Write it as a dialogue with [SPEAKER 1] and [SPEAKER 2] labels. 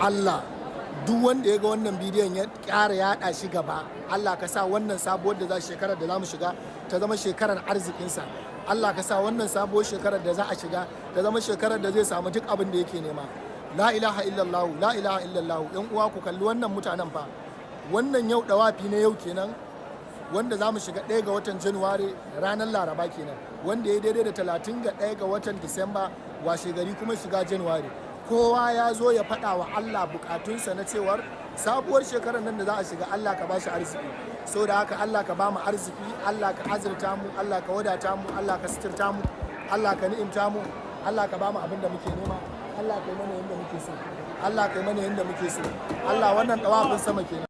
[SPEAKER 1] Allah, duk wanda ya ga wannan bidiyon ya ƙara yaɗa shi gaba, Allah ka sa wannan sabuwar da za shekarar da za mu shiga ta zama shekarar arzikinsa. Allah ka sa wannan sabuwar shekarar da za a shiga ta zama shekarar da zai samu duk abin da yake nema. La ilaha illallah, la ilaha illallah. Yan uwa, ku kalli wannan mutanen fa. Wannan yau dawafi ne, yau kenan wanda za mu shiga 1 ga watan Januwari, ranar Laraba kenan, wanda ya daidai da 31 ga watan Disamba, washe gari kuma shiga Januwari. Kowa ya zo ya faɗa wa Allah bukatunsa na cewar sabuwar shekarar nan da za a shiga, Allah ka bashi arziki. So da haka, Allah ka ba mu arziki, Allah ka azurta mu, Allah ka wadata mu, Allah ka suturta mu, Allah ka ni'imta mu, Allah ka ba mu abin da muke nema, Allah ka yi mana yadda muke so, Allah ka yi mana yadda muke so. Allah, wannan dawafin sama kenan.